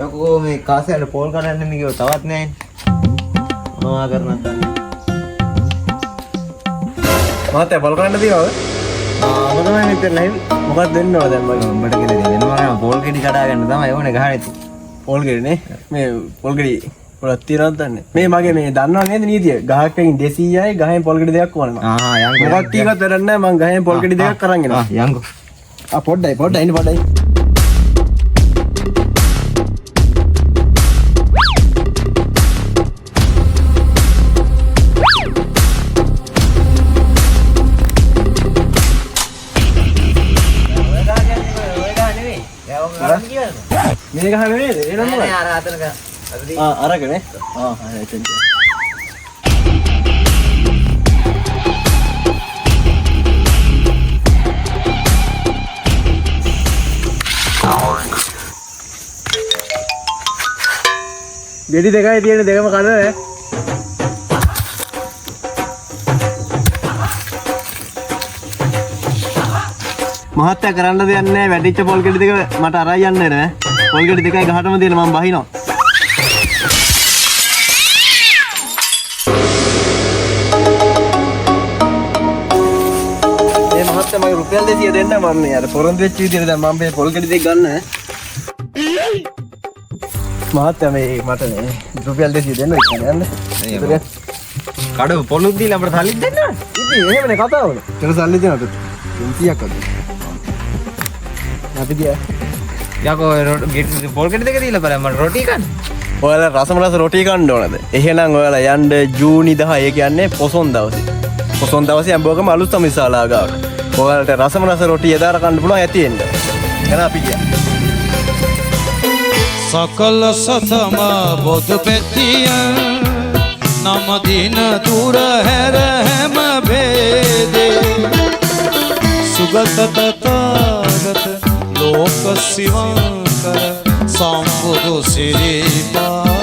යකෝ මේ කාසයට පොල් කඩන්න මේ කිව්ව තවත් නෑනේ. මොනවා කරන්නද දන්නේ. මහත්තයා පොල් කඩන්න තියනවද? ආ මොකද මම මෙතන ලයිව් මොකක්ද දෙන්න ඕන දැන් මගේ? උඹට කියලා දෙනවා නේද පොල් ගෙඩි කඩා ගන්න තමයි ඕනේ ගහන්නේ. පොල් ගෙඩි නේ. මේ පොල් ගෙඩි පොලක් තියනවද දන්නේ. මේ මගේ මේ දන්නව නේද නීතිය? ගහක් එකකින් 200යි ගහෙන් පොල් ගෙඩි දෙකක් ඕනේ මම. ආ යන්කෝ. මොකක් කීවත් වැඩක් නෑ මං ගහෙන් පොල් ගෙඩි දෙකක් අරන් එනවා. ආ යන්කෝ. ආ පොඩ්ඩයි පොඩ්ඩයි ඉන්න පොඩ්ඩයි. ඔය ගහ කියන්නේ ඔය ගහ නෙවෙයි. දැන් ඔක ගන්න කියන්නේ. මේ ගහ නෙවෙයිද? එහෙනම් නෑ මොකක්ද? නෑ අර අතන ගහ. අර ආ අරක නේ. ආ හරි එතෙන්. ගෙඩි දෙකයි තියෙන දෙකම කන්න නෑ. මහත්තයා කරන්න දෙයක් නෑ වැටිච්ච පොල් ගෙඩි දෙක මට අරන් යන්න නෑ. පොල් ගෙඩි දෙකයි ගහටම තියෙන මං බහිනවා. මේ මහත්තයා මගේ රුපියල් 200 දෙන්න මම මේ අර පොරොන්දු වෙච්ච විදියට දැන් මම මේ පොල් ගෙඩි දෙක ගන්න ඈ. මහත්තයා මේ මට මේ රුපියල් 200 දෙන්න ඉතින් යන්න. නේ කඩ පොලුත් දීලා අපිට සල්ලිත් දෙන්න ඕනේ. ඉතින් එහෙමනේ කතාව උනේ. චර සල්ලි දෙනවද? 300ක් වගේ. අපි ගියා. යකෝ ගෙඩි පොල් ගෙඩි දෙක දීලා බලන්න මට රොටි කන්න. ඔයාලා රසම රස රොටි කන්න ඕනද? එහෙනම් ඔයාලා යන්න ජූනි 10 ඒ කියන්නේ පොසොන් දවසේ. පොසොන් දවසේ අඹුවගම අලුත් සමිශාලා ගාවට. ඔයාලට රසම රස රොටි එදාට කන්න පුළුවන් ඇති එන්න. එහෙනම් අපි ගියා. සකල සතම බොදු පෙතිය නම දින දුර හැර හැම භේදේ සුගත තථාගත ලෝක සිවංකර සම්බුදු සිරිපා.